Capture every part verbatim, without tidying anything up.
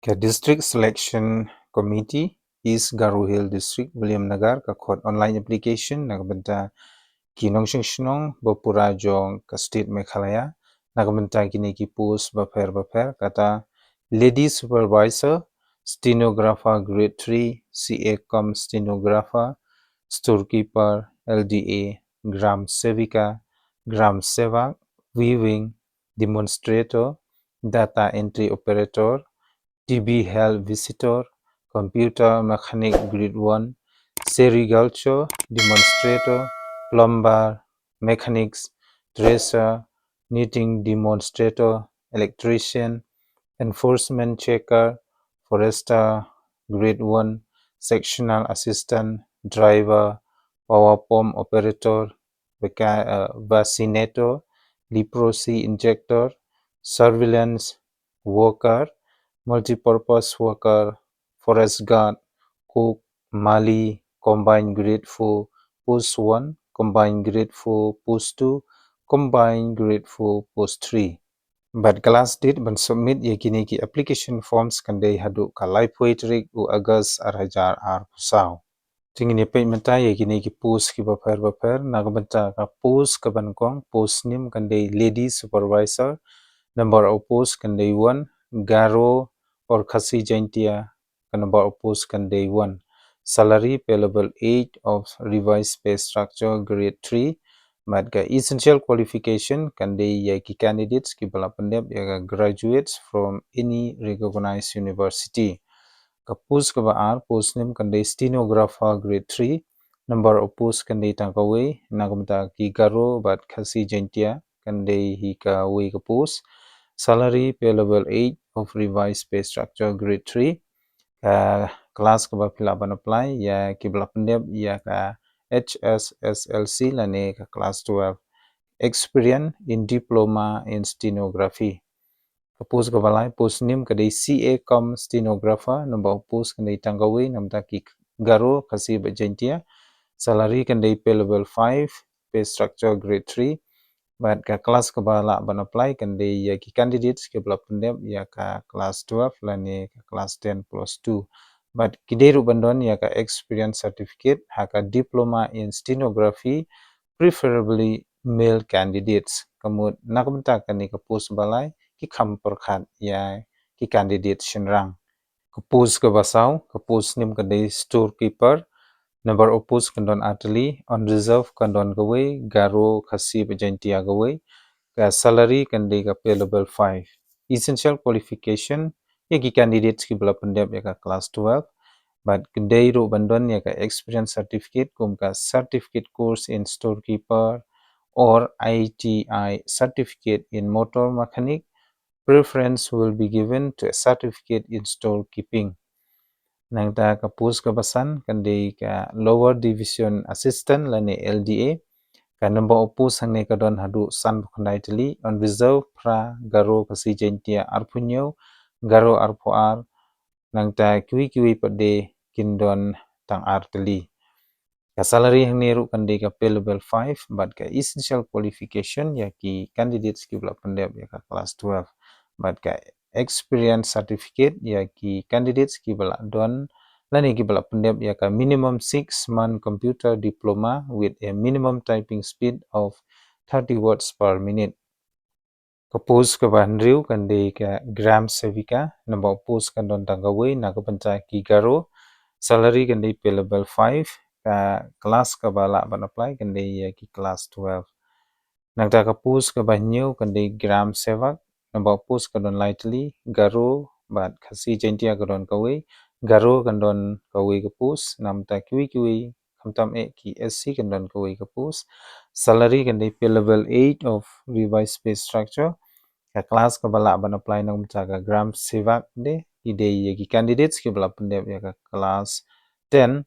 Ka District Selection Committee, East Garo Hill District, Williamnagar, ka khot online application na ka bynta ki nongshong shnong ba pura jong ka State Meghalaya, na ka bynta kine ki post bapher bapher, kata Lady Supervisor, Stenographer Grade three, C A cum Stenographer, Storekeeper, L D A, Gram Sevika, Gram Sevak, Weaving, Demonstrator, Data Entry Operator, T B Health Visitor, Computer Mechanic Grade one, Sericulture Demonstrator, Plumber, Mechanics, Tracer, Knitting Demonstrator, Electrician, Enforcement Checker, Forester Grade one, Sectional Assistant, Driver, Power Pump Operator, Vaca-, uh, Vaccinator, Leprosy Injector, Surveillance Worker, Multipurpose Worker, Forest Guard, Cook, Mali, Combined Grade four, Post one, Combined Grade four, Post two, Combined Grade four, Post three. Bad ka last date ban submit ïa kine ki application forms kan dei haduh ka laiphew tarik u August ar hajar arphew saw. Te ngin ïa peit mynta ïa kine ki post kiba pher bapher, na ka bynta ka post kaba nyngkong, post nim kan dei Lady Supervisor, number of post kan dei one, Garo or Khasi Jaintia, ka number of post kan dei one. Salary pay level eight of revised pay structure grade three, bad ka essential qualification kan dei ïa ki candidates kiba la pyndep ïa ka graduates from any recognized university. Ka post kaba ar, post nim kan dei Stenographer Grade three, number of post kan dei tang kawei, na ka bynta ki Garo bad Khasi Jaintia kan dei hi kawei ka post. Salary pay level eight of revised pay structure Grade three. Ka class kaba phi lah ban apply ïa kiba la pyndep ïa ka H S S L C lane ka class twelve. Experience in Diploma in Stenography. Ka post kaba lai, post nim ka dei C A cum Stenographer, number of post kan dei tang kawei, na ka bynta ki Garo, Khasi bad Jaintia. Salary kan dei pay level five, pay structure Grade three. Bad ka class kaba lah ban apply kan dei ïa ki candidates kiba la pyndep ïa ka class twelve lane ka class ten plus two. Bad ki dei ruh ban don ïa ka experience certificate ha ka Diploma in Stenography, preferably male candidates. Ka mut na ka bynta kane ka post ba lai ki kham pyrkhat ïa ki candidate shynrang. Ka post kaba saw, ka post nim kan dei Storekeeper, number of post kan don artylli, unreserved kan don kawei, Garo, Khasi bad Jaintia kawei. Ka salary kan dei ka pay level five. Essential qualification, ïa ki candidates kiba la pyndep ïa ka class twelve. Bad kan dei ruh ban don ïa ka experience certificate kum ka certificate course in Storekeeper or I T I certificate in Motor Mechanic. Preference will be given to a certificate in storekeeping. Nangta ka post kaba san kan dei ka Lower Division Assistant lane L D A. Ka number of post hangne ka don haduh sanphew khyndai tylli, unreserved phra, Garo, Khasi Jaintia arphew hynñiew, Garo arphew ar, nangta kiwei kiwei pat de kin don tang ar tylli. Ka salary hangne ruh kan dei ka pay level five, bad ka essential qualification ïa ki candidates kiba la pyndep ïa ka class twelve, bad ka experience certificate ïa ki candidates kiba la don lane kiba la pyndep ïa ka minimum six month computer diploma with a minimum typing speed of thirty words per minute. Ka post kaba hynriew kan dei ka Gram Sevika, number of post kan don tang kawei na ka bynta ki Garo, salary kan dei pay level five, ka class kaba lah ban apply kan dei ïa ki class twelve. Nangta ka post kaba hynñiew kan dei Gram Sevak, number of post kan don lai tylli, Garo bad Khasi Jaintia ka don kawei, Garo kan don kawei ka post, nangta kiwei kiwei khamtam eh ki S C kan don kawei ka post. Salary kan dei pay level eight of revised pay structure. Ka class kaba lah ban apply na ka bynta ka Gram Sevak de ki dei ïa ki candidates kiba la pyndep ïa ka class ten,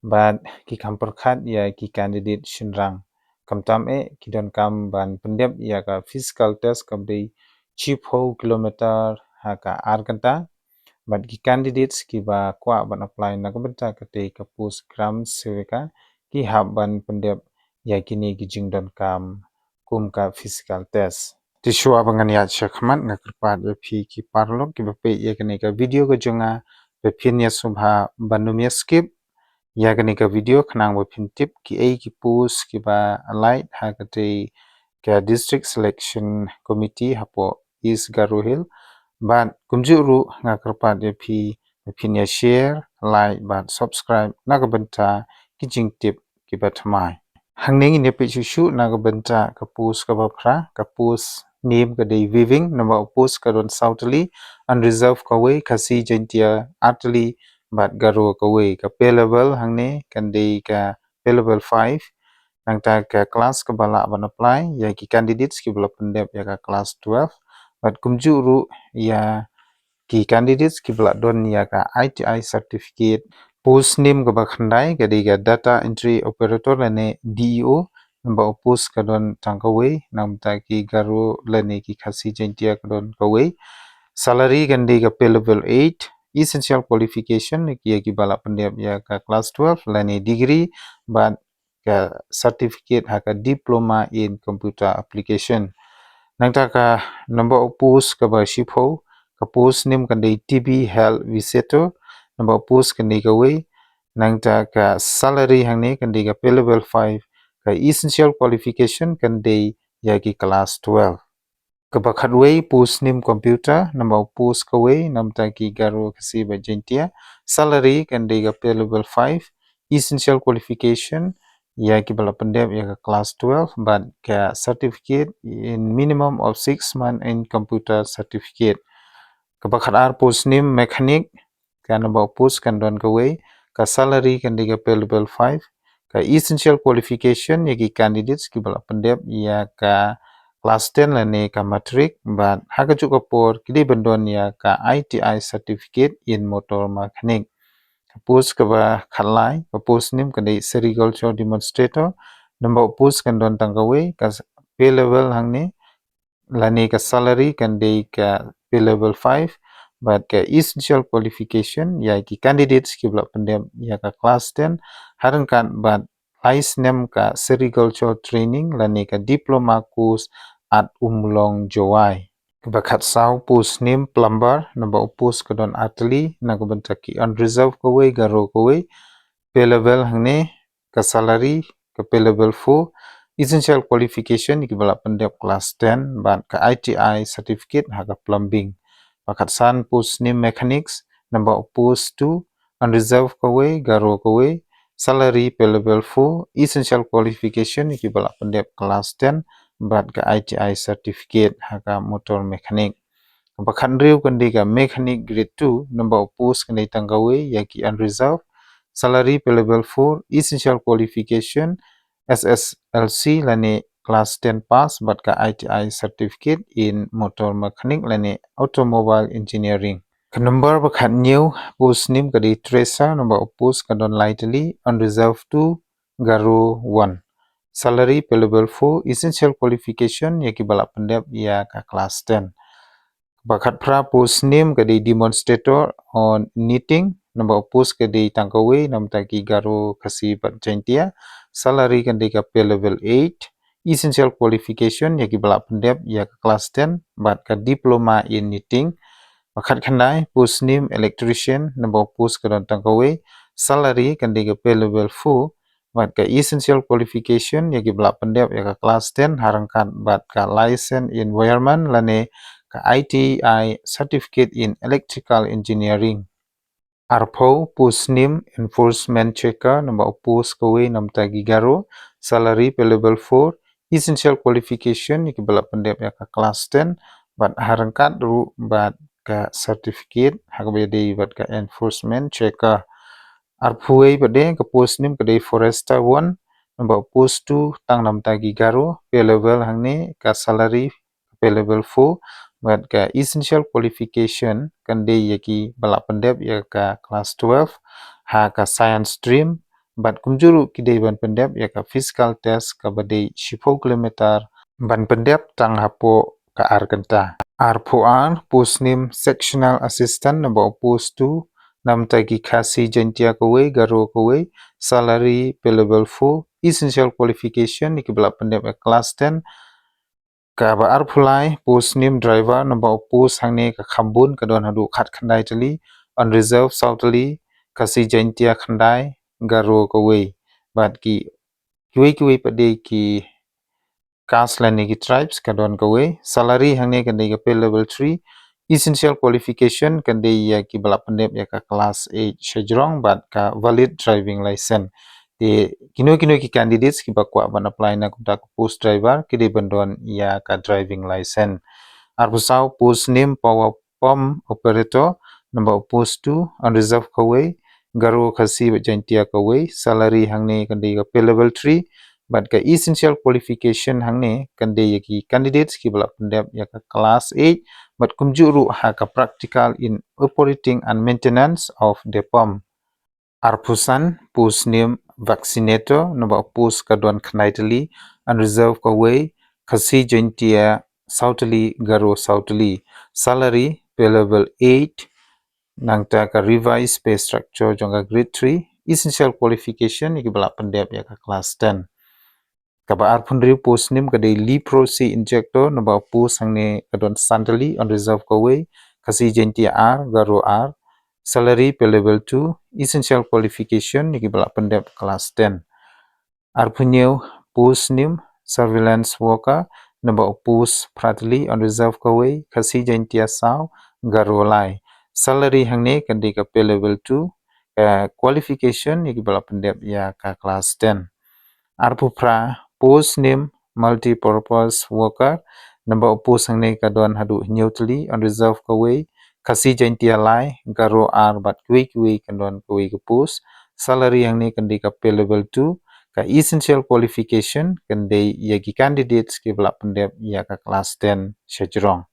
bad ki kham pyrkhat ïa ki candidate shynrang. Khamtam eh ki donkam ban pyndep ïa ka physical test kaba dei shiphew kilometer ha ka ar kynta. Bad ki candidates kiba kwah ban apply na ka bynta katei ka post Gram Sevika ki hap ban pyndep ïa kine ki jingdonkam kum ka physical test. Te shuwa ba ngan ïaid shakhmat, nga kyrpad ïa phi ki paralok kiba peit ïa kane ka video ka jong nga ba phin ïa sngewbha ban ym ïa skip ïa kane ka video khnang ba phin tip kiei ki post kiba lait ha katei ka District Selection Committee hapoh East Garo Hills. Bad kumjuh ruh nga kyrpad ïa phi ba phin ïa share, like bad subscribe na ka bynta ki jingtip kiba thymmai. Hangne ngin ïa peit shuh shuh na ka bynta ka post kaba phra, ka post name ka dei weaving, number of post ka don saw tylli, unreserved kawei, Khasi Jaintia ar tylli bad Garo kawei. Ka pay level hangne kan dei ka pay level five. Nangta ka class kaba lah ban apply ïa ki candidates kiba la pyndep ïa ka class twelve bad kumjuh ruh ïa ki candidates kiba la don ïa ka I T I certificate. Post name kaba khyndai ka dei ka data entry operator lane D E O, number of post ka don tang kawei, nangta ki Garo lane ki Khasi Jaintia ka don kawei. Salary kan dei ka pay level eight, essential qualification ïa kiba la pyndep ïa ka class twelve lane degree bad ka certificate ha ka diploma in computer application. Nangta ka number of post kaba shiphew, ka post name kan dei T B Health Visitor, number of post kan dei kawei. Nangta ka salary hangne kan dei ka pay level five, ka essential qualification kan dei ïa ki class twelve. Kaba khatwei post name computer, number of post kawei, nangta ki Garo, Khasi bad Jaintia. Salary kan dei ka pay level five, essential qualification ïa kiba la pyndep ïa ka class twelve bad ka certificate in minimum of six month in computer certificate. Kaba khatar post name mechanic, ka number of post kan don kawei, ka salary kan dei ka pay level five, ka essential qualification ïa ki candidates kiba la pyndep ïa ka class ten lane ka matric bad ha kajuh ka por ki dei ban don ïa ka I T I certificate in motor mechanic. Ka post kaba khatlai, ka post name ka dei sericulture demonstrator, number of post kan don tang kawei, ka pay level hangne lane ka salary kan dei ka pay level five bad ka essential qualification ïa ki candidates kiba la pyndep ïa ka class ten ha ryngkat bad lai snem ka sericulture training lane ka diploma course at Ummulong, Jowai. Kaba khatsaw post name plumber, number of post ka don ar tylli, na ka bynta ki unreserved kawei, Garo kawei, pay level hangne, ka salary ka pay level four, essential qualification ïa kiba la pyndep class ten bad ka I T I certificate ha ka plumbing. Kaba khatsan post name mechanics, number of post two, unreserved kawei, Garo kawei, salary pay level four, essential qualification ïa kiba la pyndep class ten bad ka I T I certificate ha ka motor mechanic. Kaba khathynriew kan dei ka mechanic grade two, number of post kan dei tang kawei ïa ki unreserved, salary pay level four, essential qualification S S L C lane class ten pass bad ka I T I certificate in motor mechanic lane automobile engineering. Ka number ba khathynñiew post name ka dei tracer, number of post ka don lai tylli, unreserved two, Garo one. Salary pay level four, essential qualification ïa kiba la pyndep ïa ka class ten. Kaba khatphra post name ka dei demonstrator on knitting, number of post ka dei tang kawei, nangta ki Garo, Khasi bad Jaintia. Salary kan dei ka pay level eight, essential qualification ïa kiba la pyndep ïa ka class ten bad ka diploma in knitting. Kaba khatkhyndai post name electrician, number of post ka don tang kawei, salary kan dei ka pay level four bad ka essential qualification ïa kiba la pyndep ïa ka class ten ha ryngkat bad ka license in wireman lane ka I T I certificate in electrical engineering. Arphew post name enforcement checker, number of post kawei, nangta ki Garo, salary pay level four, essential qualification ïa kiba la pyndep ïa ka class ten bad ha ryngkat ruh bad ka certificate ha kaba ïadei bad ka enforcement checker. Arphew wei pat de ka post name ka dei forester one, number of post two, tang nangta ki Garo, pay level hangne, ka salary pay level four bad ka essential qualification kan dei ïa kiba la pyndep ïa ka class twelve ha ka science stream bad kumjuh ruh ki dei ban pyndep ïa ka physical test kaba dei shiphew kilometer ban pyndep tang hapoh ka ar kynta. Arphew ar post name sectional assistant, number of post two, nangta ki Khasi Jaintia kawei, Garo kawei, salary pay level four, essential qualification ïa kiba la pyndep ïa ka class ten, Kaba arphew lai, post nim driver, number of post hangne ka kham bun, ka don haduh khatkhyndai tylli, unreserved saw tylli, Khasi Jaintia khyndai, Garo kawei. Bad ki kiwei kiwei pat de ki caste lane ki tribes ka don kawei. Salary hangne kan dei ka pay level three. Essential qualification kan dei ïa kiba la pyndep ïa ka class eight shajrong bad ka valid driving license. Te kino kino ki candidates kiba kwah ban apply na kumta ka post driver ki dei ban don ïa ka driving license. Arphew saw, post nim power pump operator, number of post two, unreserved kawei, Garo, Khasi bad Jaintia kawei. Salary hangne kan dei ka pay level three bad ka essential qualification hangne kan dei ïa ki candidates kiba la pyndep ïa ka class eight bad kumjuh ruh ha ka practical in operating and maintenance of the pump. Arphew san, post nim vaccinator, number of post ka don khyndai tylli, unreserved kawei, Khasi Jaintia saw tylli, Garo saw tylli. Salary pay level eight, nangta ka revised pay structure jong ka grade three, essential qualification ïa kiba la pyndep ïa ka class ten. Kaba arphew hynriew, post nim ka dei leprosy injector, number of post hangne ka don san tylli, unreserved kawei, Khasi Jaintia ar, Garo ar. Salary pay level two, essential qualification ïa kiba la pyndep class ten. Arphew hynñiew, post nim surveillance worker, number of post phra tylli, unreserved kawei, Khasi Jaintia saw, Garo lai. Salary hangne kan dei ka pay level two, ka qualification ïa kiba la pyndep ïa ka class ten. Arphew phra, post nim multi-purpose worker, number of post hangne ka don haduh hynñiew tylli, unreserved kawei, Khasi Jaintia lai, Garo ar bad kiwei kiwei kan don kawei ka post. Salary hangne kan dei ka pay level two, ka essential qualification kan dei ïa ki candidates kiba la pyndep ïa ka class ten shajrong.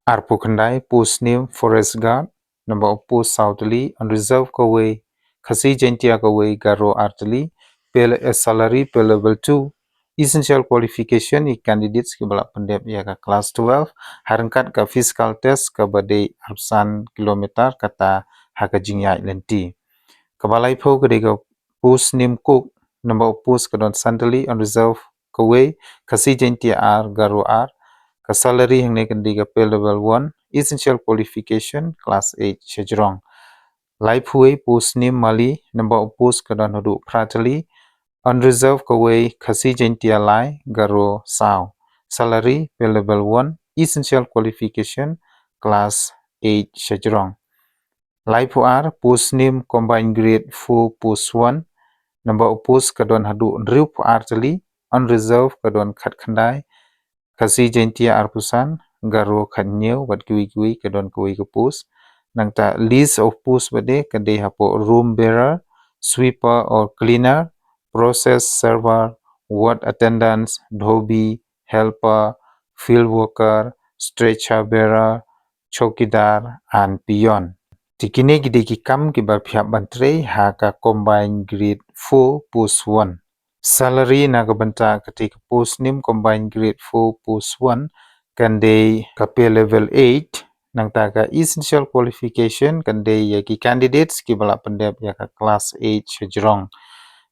Arphew khyndai, post nim forest guard, number of post saw tylli, unreserved kawei, Khasi Jaintia kawei, Garo ar tylli. Pay le-, eh, salary pay level two, essential qualification ïa ki candidates kiba la pyndep ïa ka class twelve, ha ryngkat ka physical test kaba dei arphew san kilometer kata ha ka jingïaid lynti. Kaba laiphew ka dei ka post nim cook, number of post ka don san tylli, unreserved kawei, Khasi Jaintia ar, Garo ar. Ka salary hangne kan dei ka pay level one, essential qualification class eight shajrong. Laiphew wei, post nim mali, number of post ka don haduh phra tylli, unreserved kawei, Khasi Jaintia lai, Garo saw. Salary pay level one, essential qualification class eight shajrong. Laiphew ar, post nim combined grade four post one, number of post ka don haduh hynriewphew ar tylli, unreserved ka don khatkhyndai, Khasi Jaintia arphew san, Garo khathynñiew bad kiwei kiwei ka don kawei ka post. Nangta list of post bad de ka dei hapoh room bearer, sweeper or cleaner, process server, ward attendants, dhobi, helper, field worker, stretcher bearer, chowkidar and peon. Te kine ki dei ki kam kiba phi hap ban trei ha ka combined grade four post one. Salary na ka bynta katei ka post nim combined grade four post one kan dei ka pay level eight, nangta ka essential qualification kan dei ïa ki candidates kiba la pyndep ïa ka class eight shajrong.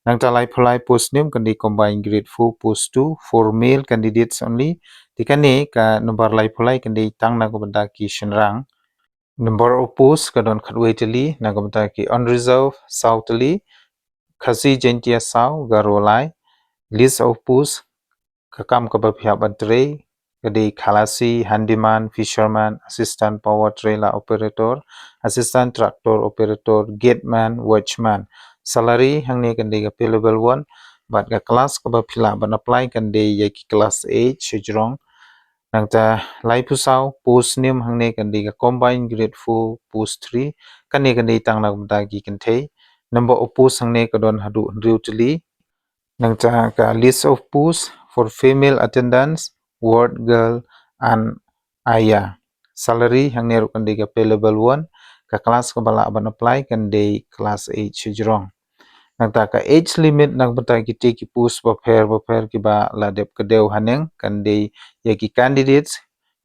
Nangta laiphew lai, post nim kan dei combined grade four post two for male candidates only. Te kane ka number laiphew lai kan dei tang na ka bynta ki shynrang. Number of post ka don khatwei tylli na ka bynta ki unreserved saw tylli, Khasi Jaintia saw, Garo lai. List of post, ka kam kaba phi hap ban trei ka dei khalasi, handyman, fisherman, assistant power trailer operator, assistant tractor operator, gateman, watchman. Salary hangne kan dei ka pay level one bad ka class kaba phi lah ban apply kan dei ïa ki class eight shajrong. Nangta laiphew saw, post nim hangne kan dei ka combined grade four post three, kane kan dei tang na ka bynta ki kynthei. Number of post hangne ka don haduh hynriew tylli. Nangta ka list of post for female attendants, ward girl and ayah. Salary hangne ruh kan dei ka pay level one, ka class kaba lah ban apply kan dei class eight shajrong. Nangta ka age limit na ka bynta kitei ki post bapher bapher kiba la dep kdew haneng kan dei ïa ki candidates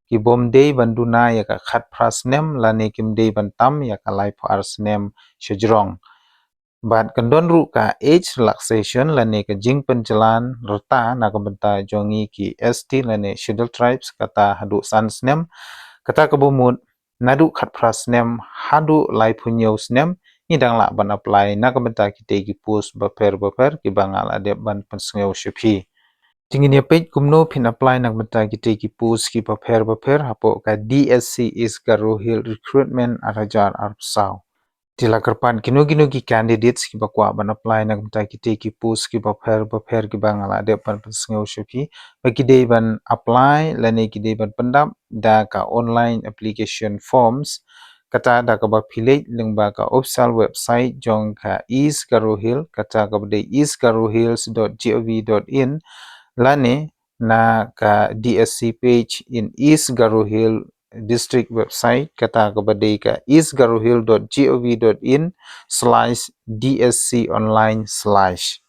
ki bym dei ban duna ïa ka khatphra snem lane kim dei ban tam ïa ka laiphew ar snem shajrong. Bad kan don ruh ka age relaxation lane ka jingpynjlan rta na ka bynta jong ngi ki S T lane Scheduled Tribes, kata haduh san snem, kata kaba mut naduh khatphra snem haduh laiphew hynñiew snem, ngi dang lah ban apply na ka bynta kitei ki post bapher bapher kiba nga la dep ban pynsngew sha phi. Te ngin ïa peit kumno phin apply na ka bynta kitei ki post kiba pher bapher hapoh ka D S C East Garo Hills Recruitment ar hajar arphew saw. Te la kyrpad kino kino ki candidates kiba kwah ban apply na ka bynta kitei ki post kiba pher bapher kiba nga la dep ban pynsngew sha phi, ba ki dei ban apply lane ki dei ban pyndap da ka online application forms, kata da kaba phi leit lyngba ka official website jong ka East Garo Hills, kata kaba dei east garo hills dot gov dot in, lane na ka D S C page in East Garo Hills District website, kata kaba dei ka east garo hills dot gov dot in slash D S C online slash.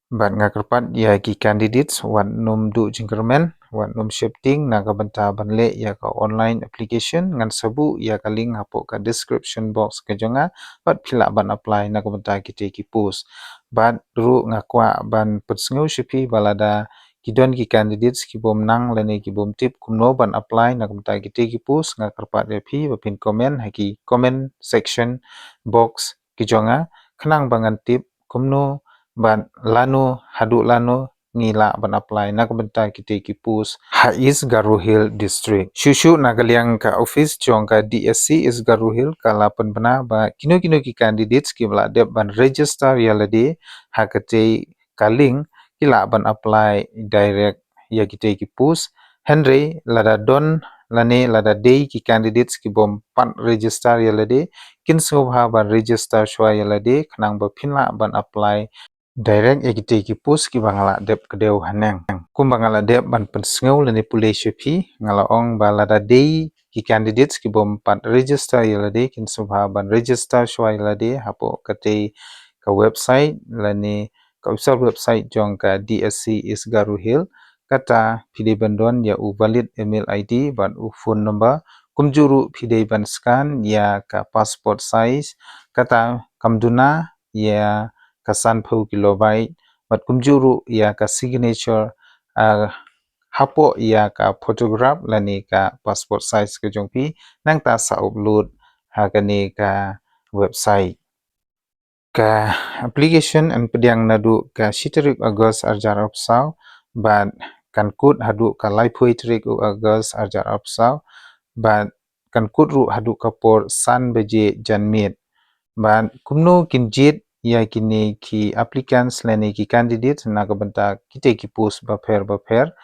Bad nga kyrpad ïa ki candidates wat nym duh jingkyrmen, wat nym sheptieng na ka bynta ban leh ïa ka online application. Ngan sa buh ïa ka link hapoh ka description box ka jong nga, bad phi lah ban apply na ka bynta kitei ki post. Bad ruh nga kwah ban pynsngew sha phi ba lada ki don ki candidates ki bym nang lane ki bym tip kumno ban apply na ka bynta kitei ki post, nga kyrpad ïa phi ba phin comment ha ki comment section box ki jong nga, khnang ba ngan tip kumno bad lano haduh lano ngi lah ban apply na ka bynta kitei ki post ha East Garo Hills District. Shuh shuh na ka liang ka office jong ka D S C East Garo Hills ka la pynbna ba kino kino ki candidates kiba la dep ban register ïa lade ha katei ka link ki lah ban apply direct ïa kitei ki post. Hynrei lada don lane lada dei ki candidates ki bym pat register ïa lade, kin sngewbha ban register shuwa ïa lade khnang ba phin lah ban apply direct ïa kitei ki post kiba nga la dep kdew haneng. Kumba nga la dep ban pynsngew lane pule sha phi, nga la ong ba lada dei ki candidates ki bym pat register ïa lade, kin sngewbha ban register shuwa ïa lade hapoh katei ka website lane ka official website jong ka D S C East Garo Hills. Kata phi dei ban don ïa u valid email I D bad u phone number. Kumjuh ruh phi dei ban scan ïa ka passport size, kata kam duna ïa ka sanphew kilobyte, bad kumjuh ruh ïa ka signature, ah, hapoh ïa ka photograph lane ka passport size ka jong phi, nangta sa upload ha kane ka website. Ka application yn pdiang naduh ka shi tarik August ar hajar arphew saw, bad kan kut haduh ka laiphew tarik u August ar hajar arphew saw, bad kan kut ruh haduh ka por san baje janmiet. Bad kumno kin jied ïa kine ki applicants lane ki candidates na ka bynta kitei ki post bapher bapher.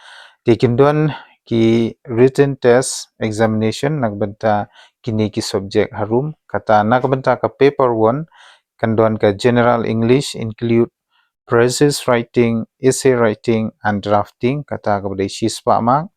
Te kin don ki written test examination na ka bynta kine ki subject harum. Kata na ka bynta ka paper one kan don ka general English, include prose writing, essay writing and drafting, kata kaba dei shispah mark.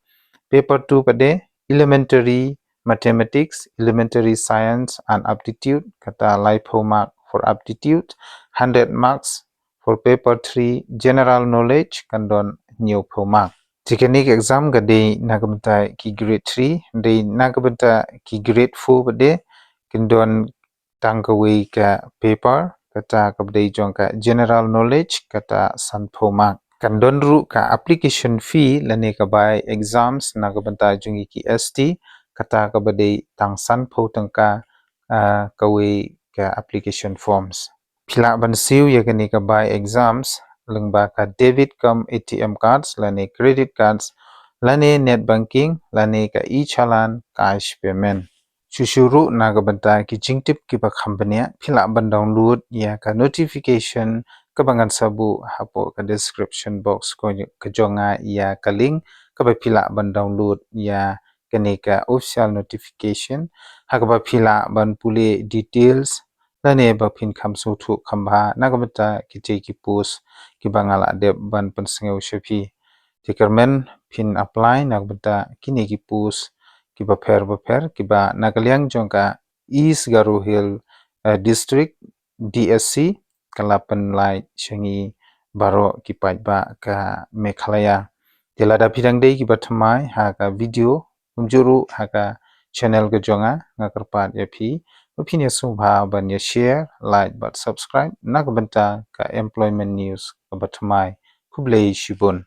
Paper two pat de elementary mathematics, elementary science and aptitude, kata laiphew mark for aptitude, hundred marks. For paper three general knowledge kan don hynñiewphew mark. Te kane ka exam ka dei na ka bynta ki grade three, dei na ka bynta ki grade four pat de kan don tang kawei ka paper, kata kaba dei jong ka general knowledge, kata sanphew mark. Kan don ruh ka application fee lane ka bai exams na ka bynta jong ngi ki S T, kata kaba dei tang sanphew tyngka, ah, kawei ka application forms. Phi lah ban siew ïa kane ka bai exams lyngba ka debit cum A T M cards lane credit cards lane net banking lane ka e-challan cash payment. Shuh shuh ruh na ka bynta ki jingtip kiba kham bniah, phi lah ban download ïa ka notification kaba ngan sa buh hapoh ka description box ka jong nga ïa ka link kaba phi lah ban download ïa kane ka official notification, ha kaba phi lah ban pule details lane ba phin kham sngewthuh kham bha na ka bynta kitei ki post kiba nga la dep ban pynsngew sha phi. Te kyrmen phin apply na ka bynta kine ki post kiba pher bapher kiba na ka liang jong ka East Garo Hills, eh, District, D S C, ka la pynlait sha ngi baroh ki paidbah ka Meghalaya. Te lada phi dang dei kiba thymmai ha ka video, kumjuh ruh ha ka channel ka jong nga, nga kyrpad ïa phi Ba phin ïa sngewbha ban ïa share, like bad subscribe na ka bynta ka employment news kaba thymmai. Khublei shibun.